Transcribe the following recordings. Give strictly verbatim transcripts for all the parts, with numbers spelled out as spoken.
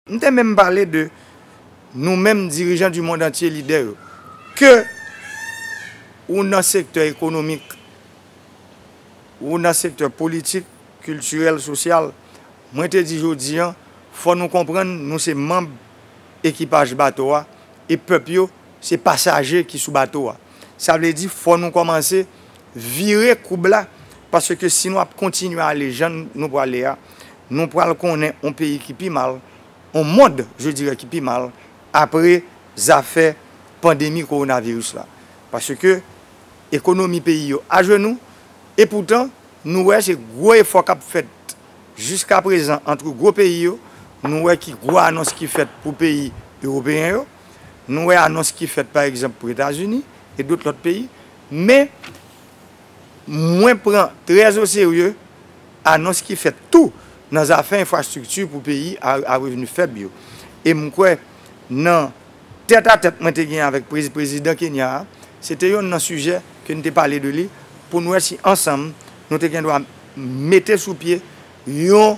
M te menm pale de nou menm dirijan du monde entier, lidè yo. Ke ou nan sektè ekonomik, ou nan sektè politik, kiltirèl, sosyal, mwen te di jodi an, fò nou konprann nou se manm ekipaj bato a, e pèp yo se pasaje ki sou bato a. Sa vle di fò nou kòmanse vire koub la, paske si nou ap kontinye ale jan nou prale a, nou pral konnen yon peyi ki pi mal, yon mond, je dirais, ki pi mal, apre zafè pandemi kowonaviris la. Paske ekonomi peyi yo ajenou, e poutan, nou wè se gwo efò k ap fèt jiska prezan ant gwo peyi yo, nou wè ki gwo anons ki fèt pou peyi ewopeyen yo, nou wè anons ki fèt, pa egzanp, pou Etazini e dòt lòt peyi, men mwen pran trè o serye anons ki fèt tou nan zafè enfrastrikti pou peyi a, a revni fèb yo. E m kwè nan tèt a tèt mwen te gen avèk prezi-, prezidan Kenya a, se te yonn nan sijè ke n te pale de li pou n wè si ansanm nou te gen dwa mete sou pye yon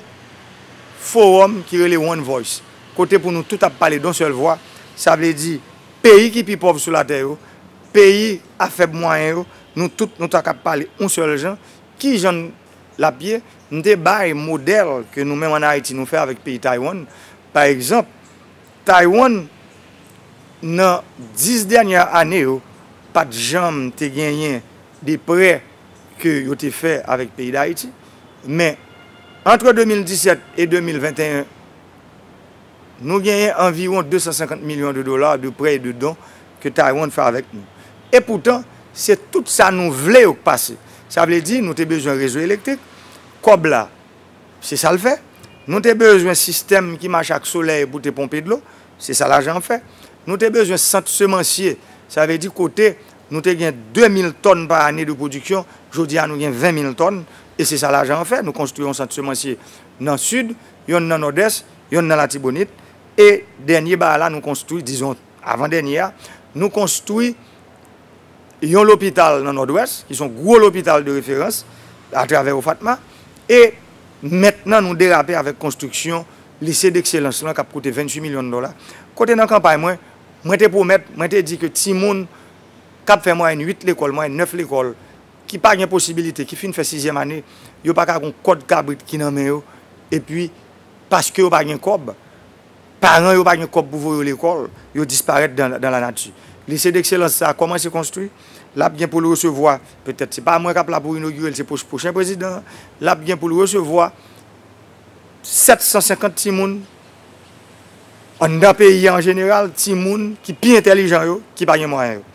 fowòm ki rele One Voice, kote pou nou tout ap pale d on sèl vwa, sa vle di peyi ki pi pòv sou latè yo, peyi a fèb mwayen yo, nou tout nou ta kab pale yon sèl jan. Ki jan l ap ye? M te bay modèl ke nou menm ann Ayiti nou fè avèk peyi Taiwan. Pa egzanp, Taiwan, nan dis dènyè ane yo, pa t janm te genyen de prè ke yo te fè avèk peyi Dayiti. Men, ant de mil disèt e de mil venteyen, nou genyen anviwon de san senkant milyon de dola de prè e de don ke Taiwan fè avèk nou. E poutan, se tout sa nou vle yo k pase. Sa vle di, nou te bezwen rezo elektrik, kòb la, se sa l fè. Nou te bezwen sistèm ki mache ak solèy pou te ponpe dlo, se sa lajan an fè. Nou te bezwen sant semansye, sa vle di kote nou te gen de mil tòn pa ane de pwodiksyon, jodi a nou gen ven mil tòn, e se sa lajan an fè. Nou konstwi yon sant semansye nan Sid, yonn nan Nòdès, yonn nan Latibonit, e dènye bagay la nou konstwi, dizon, avan dènye a, nou konstwi yon lopital nan Nòdwès, ki se yon gwo lopital de referans atravè OFATMA, e mentnan nou derape avèk konstriksyon lise dekselans lan k ap koute venntuit milyon dola. Kote nan kanpay mwen, mwen te pwomèt, mwen te di ke timoun k ap fè mwayèn uit lekòl, mwayèn nèf lekòl, ki pa gen posibilite, ki fin fè sizyèm ane, yo pa ka gon kòd kabrit ki nan men yo, epi paske yo pa gen kòb, paran yo pa gen kòb pou voye yo lekòl, yo disparèt dan, dan lanati. Lise dekselans sa a kòmanse konstwi, l ap gen pou l resevwa, petèt se pa mwen k ap la pou inogire l, se pwo-, pwochen prezidan an, l ap gen pou l resevwa sèt san senkant timoun anndan peyi a an jeneral, timoun ki pi entèlijan yo, ki pa gen mwayen yo.